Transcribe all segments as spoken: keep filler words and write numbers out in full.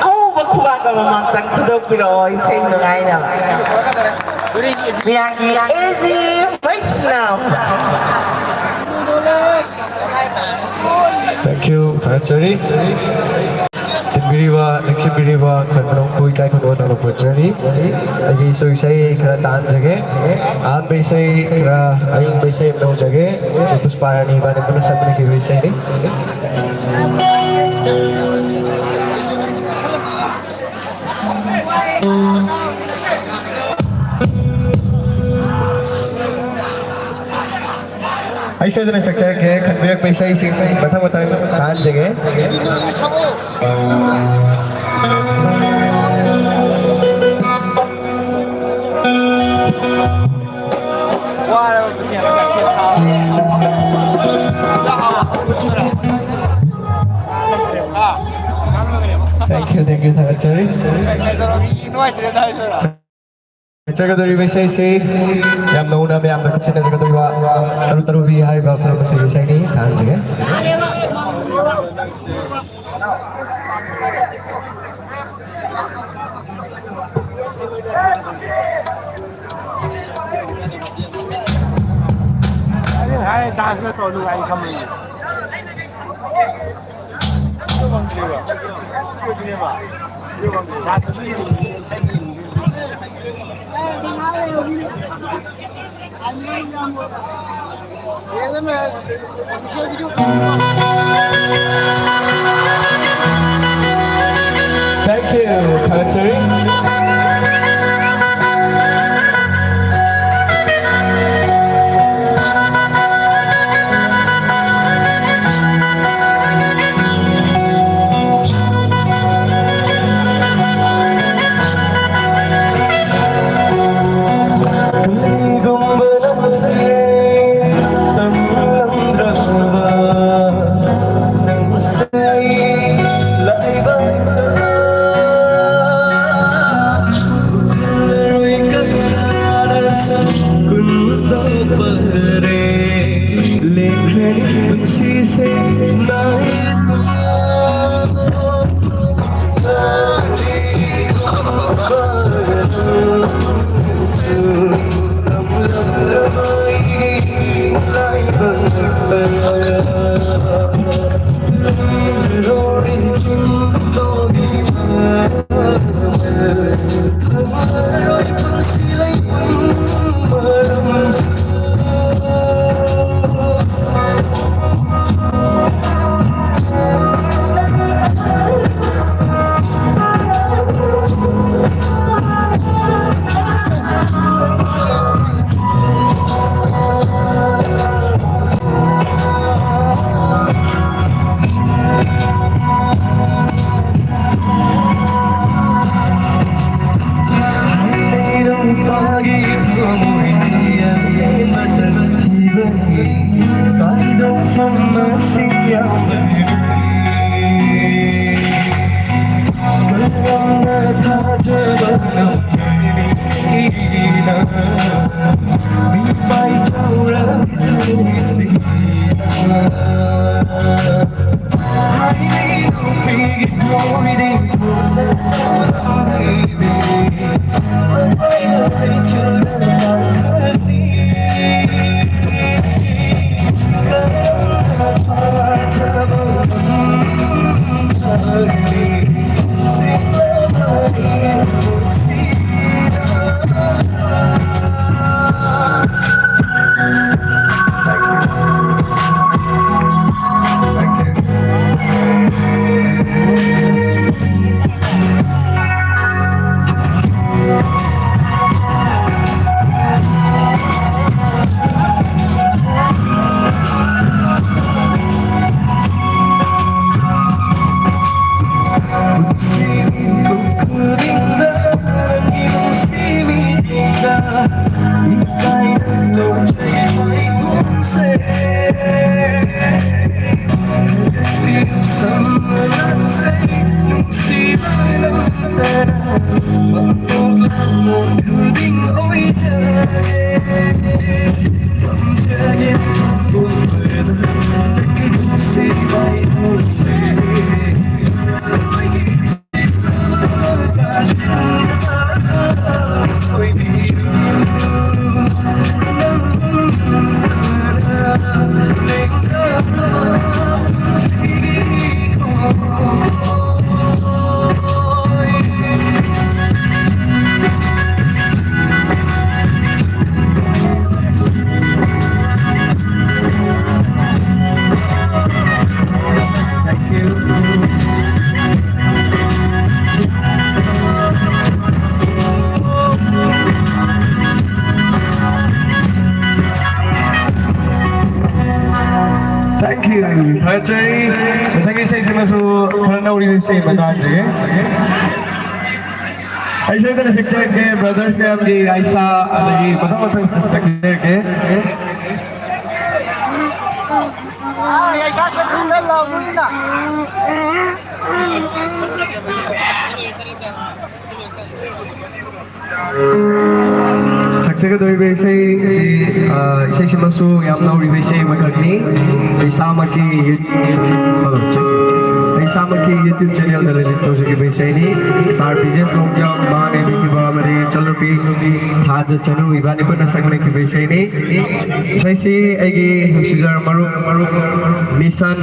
ꯑꯍꯧꯕ ꯈꯨꯕꯥꯛ ꯑꯃꯃꯝꯇꯪ ꯈꯨꯗꯣꯛꯄꯤꯔꯛꯑꯣ, ꯏꯁꯩ ꯅꯨꯡꯉꯥꯏꯅꯕ꯫ ꯃꯌꯥꯝꯒꯤ ꯑꯦꯖꯤ ꯃꯩꯁꯅꯥꯝ꯫ Thank you, ꯊꯥꯒꯠꯆꯔꯤ꯫ ꯇꯤꯟꯕꯤꯔꯤꯕ, ꯅꯤꯡꯁꯤꯡꯕꯤꯔꯤꯕ ꯑꯩꯈꯣꯏ ꯃꯅꯨꯡ ꯏꯀꯥꯏ ꯈꯨꯝꯅꯅꯕ ꯄꯣꯠꯆꯔꯤ꯫ ꯑꯩꯒꯤꯁꯨ ꯏꯁꯩ ꯈꯔ ꯇꯥꯍꯟꯖꯒꯦ꯫ ꯑꯍꯥꯟꯕ ꯏꯁꯩ ꯈꯔ ꯑꯏꯪꯕ ꯏꯁꯩ ꯑꯃ ꯂꯧꯖꯒꯦ꯫ ꯆꯦ ꯄꯨꯁꯄꯥꯔꯥꯅꯤ ꯏꯕꯥꯅꯤ ꯄꯨꯟꯅ ꯁꯛꯃꯤꯟꯅꯈꯤꯕ ꯏꯁꯩꯅꯤ꯫ ꯑꯩ ꯁꯣꯏꯗꯅ ꯁꯛꯆꯔꯛꯀꯦ꯫ ꯈꯟꯕꯤꯔꯛꯄ ꯏꯁꯩꯁꯤꯡ ꯃꯊꯪ ꯃꯊꯪ ꯇꯥꯍꯟꯖꯒꯦ꯫ Thank you, thank you, ꯊꯥꯒꯠꯆꯔꯤ꯫ ꯆꯠꯆꯒꯗꯧꯔꯤꯕ ꯏꯁꯩꯁꯤ ꯌꯥꯝ ꯅꯧꯅ ꯃꯌꯥꯝꯅ ꯈꯨꯠꯁꯤꯟꯅꯖꯒꯗꯧꯔꯤꯕ ꯇꯔꯨ ꯇꯔꯨꯕꯤ ꯍꯥꯏꯔꯤꯕ ꯐꯤꯂꯝ ꯑꯁꯤꯒꯤ ꯏꯁꯩꯅꯤ꯫ ꯇꯥꯍꯟꯖꯒꯦ꯫ ꯑꯩꯅ ꯍꯥꯏ ꯗꯥꯟꯁ ꯇꯧ ꯅꯨꯡꯉꯥꯏ ꯈꯝꯃꯦ꯫ Thank you, ꯊꯥꯒꯠꯆꯔꯤ꯫ ꯀꯔꯤꯒꯨꯝꯕ ꯅꯪꯁꯦ ꯇꯝꯂꯝꯗ꯭ꯔꯕ, ꯅꯪꯁꯦ ꯂꯥꯏꯕꯛ Thank you. ꯊꯥꯒꯠꯆꯔꯤ꯫ ꯃꯊꯪꯒꯤ ꯏꯁꯩꯁꯤꯃꯁꯨ ꯈꯔ ꯅꯧꯔꯤꯕ ꯏꯁꯩ ꯑꯃ ꯇꯥꯖꯒꯦ꯫ ꯑꯩ ꯁꯣꯏꯗꯅ ꯁꯛꯆꯔꯛꯀꯦ, brothers ꯃꯌꯥꯝꯒꯤ ꯑꯩꯁꯥ, ꯑꯗꯒꯤ ꯃꯊꯪ ꯃꯊꯪ ꯁꯛꯆꯔꯛꯀꯦ꯫ ꯁꯛꯆꯒꯗꯧꯔꯤꯕ ꯏꯁꯩꯁꯤ, ꯑ, ꯏꯁꯩꯁꯤꯃꯁꯨ ꯌꯥꯝ ꯅꯧꯔꯤꯕ ꯏꯁꯩ ꯑꯃꯈꯛꯅꯤ꯫ ꯑꯩ ꯏꯁꯥꯃꯛꯀꯤ ꯌꯨꯠ-, hello, check. ꯑꯩ ꯏꯁꯥꯃꯛꯀꯤ YouTube channelꯗ release ꯇꯧꯖꯈꯤꯕ ꯏꯁꯩꯅꯤ꯫ Sir ꯕꯤ ꯖꯦ ꯑꯦꯁ ꯂꯣꯡꯖꯝ, ꯃꯍꯥꯛꯅ ꯏꯕꯤꯈꯤꯕ ꯑꯃꯗꯤ ꯏꯆꯜꯅꯨꯄꯤ ꯊꯥꯖ ꯆꯅꯨ, ꯏꯕꯥꯅꯤ ꯄꯨꯟꯅ ꯁꯛꯃꯤꯟꯅꯈꯤꯕ ꯏꯁꯩꯅꯤ꯫ ꯏꯁꯩꯁꯤ ꯑꯩꯒꯤ ꯅꯨꯡꯁꯤꯖꯔꯕ ꯃꯔꯨꯞ, ꯃꯔꯨꯞ ꯅꯤꯁꯟ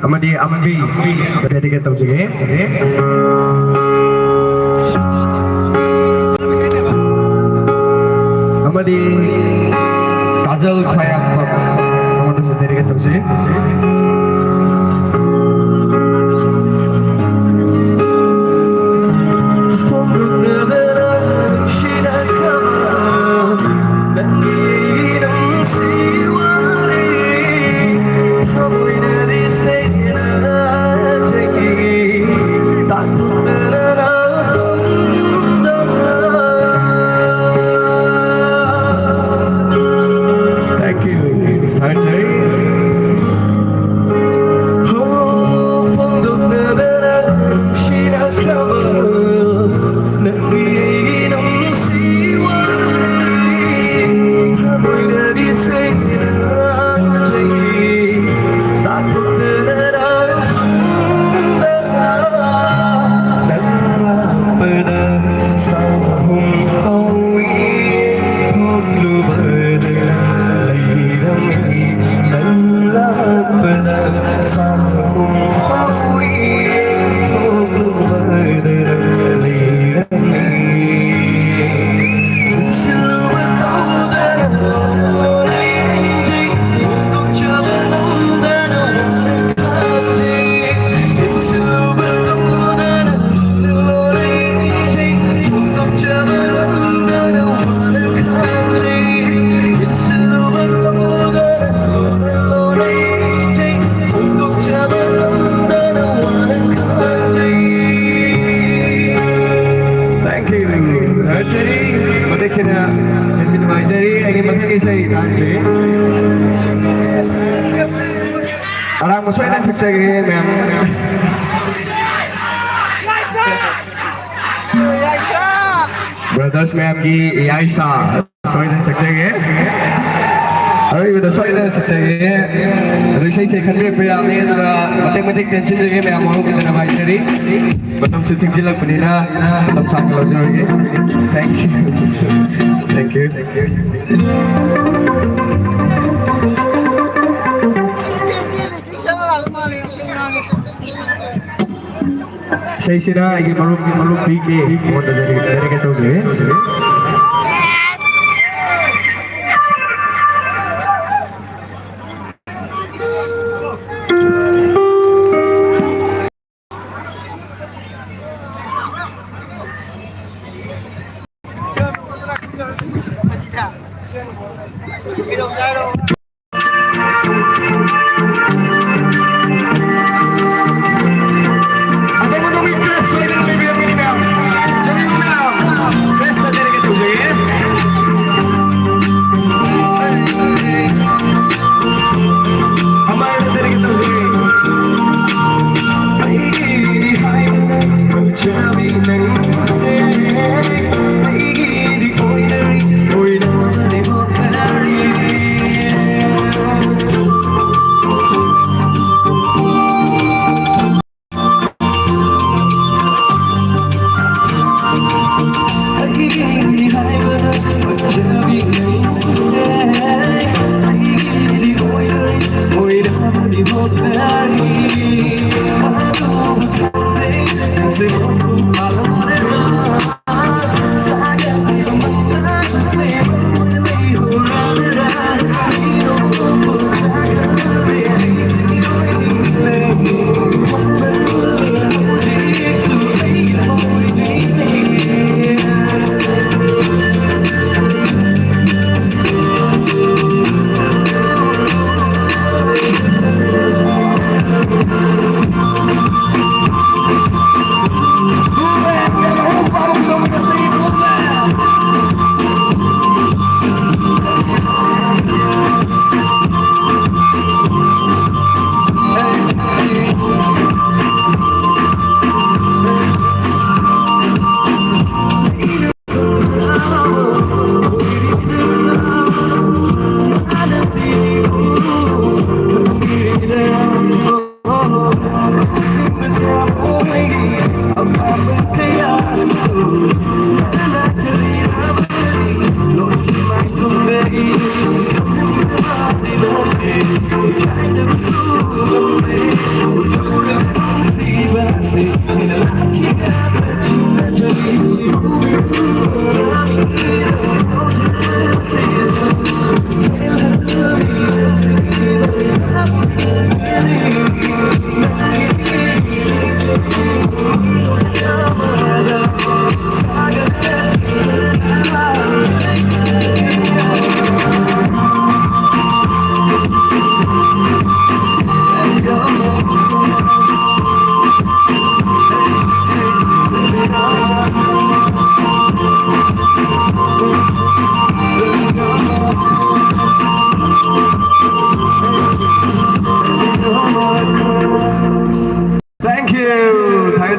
ꯑꯃꯗꯤ ꯑꯝꯕꯤ dedicate ꯇꯧꯖꯒꯦ꯫ ꯑꯃꯗꯤ ꯀꯥꯖꯜ ꯈ꯭ꯋꯥꯏꯔꯥꯛꯄꯝ ꯑꯃꯗꯁꯨ dedicate ꯇꯧꯖꯩ꯫ Thank you. ꯊꯥꯒꯠꯆꯔꯤ꯫ ꯍꯣ, ꯐꯣꯡꯗꯣꯛꯅꯗꯅ ꯅꯨꯡꯁꯤꯅꯈ꯭ꯔꯕ ꯅꯪꯒꯤ ꯅꯨꯡꯁꯤ ꯋꯥꯔꯤ꯫ ꯊꯃꯣꯏꯗꯗꯤ ꯁꯦꯡꯅ ꯆꯩ ꯇꯥꯊꯣꯛꯇꯅ ꯐꯣꯡꯗꯣꯛ ꯅꯪ ꯂꯥꯛꯄꯗ ꯁꯥꯎꯍꯨꯝ ꯐꯥꯎꯏ ꯊꯣꯛꯂꯨꯕꯗ ꯂꯩꯔꯝꯃꯤ꯫ ꯅꯪ ꯂꯥꯛꯄꯗ ꯁꯥꯎꯍꯨꯝ ꯐꯥꯎꯏ ꯊꯣꯛꯂꯨꯕꯗ ꯂꯩꯔꯝꯃꯤ꯫ Thank you. ꯊꯥꯒꯠꯆꯔꯤ꯫ ꯃꯇꯦꯛꯁꯤꯅ ꯍꯦꯟꯅ ꯅꯨꯡꯉꯥꯏꯖꯔꯤ꯫ ꯑꯩꯒꯤ ꯃꯊꯪꯒꯤ ꯏꯁꯩ ꯇꯥꯟꯖꯒꯦ꯫ ꯑꯔꯥꯡꯕ ꯁꯣꯏꯗꯅ ꯁꯛꯆꯒꯦ ꯃꯌꯥꯝ꯫ Brothers ꯃꯌꯥꯝꯒꯤ ꯏꯌꯥꯏꯁꯥ ꯁꯣꯏꯗꯅ ꯁꯛꯆꯒꯦ꯫ ꯑꯔꯣꯏꯕꯗ ꯁꯣꯏꯗꯅ ꯁꯛꯆꯒꯦ꯫ ꯑꯗꯣ ꯏꯁꯩꯁꯦ ꯈꯟꯕꯤꯔꯛꯄ ꯌꯥꯝꯃꯦ, ꯑꯗꯨꯒ ꯃꯇꯦꯛ ꯃꯇꯦꯛ ꯇꯦꯟꯁꯤꯟꯖꯒꯦ ꯃꯌꯥꯝ ꯃꯍꯨꯠ ꯈꯤꯇꯪ ꯅꯨꯡꯉꯥꯏꯖꯔꯤ꯫ ꯃꯇꯝꯁꯨ ꯊꯦꯡꯖꯤꯜꯂꯛꯄꯅꯤꯅ ꯃꯇꯝ ꯁꯥꯡꯅ ꯂꯧꯖꯔꯒꯦ꯫ Thank you. Thank you. ꯏꯁꯩꯁꯤꯅ ꯑꯩꯒꯤ ꯃꯔꯨꯞ ꯃꯔꯨꯞ ꯄꯤ ꯀꯦ ꯃꯉꯣꯟꯗ dedicate ꯇꯧꯖꯔꯤ꯫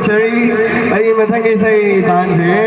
ꯆꯔꯤ, ꯑꯩ ꯃꯊꯪꯒꯤ ꯏꯁꯩ ꯇꯥꯍꯟꯖꯒꯦ꯫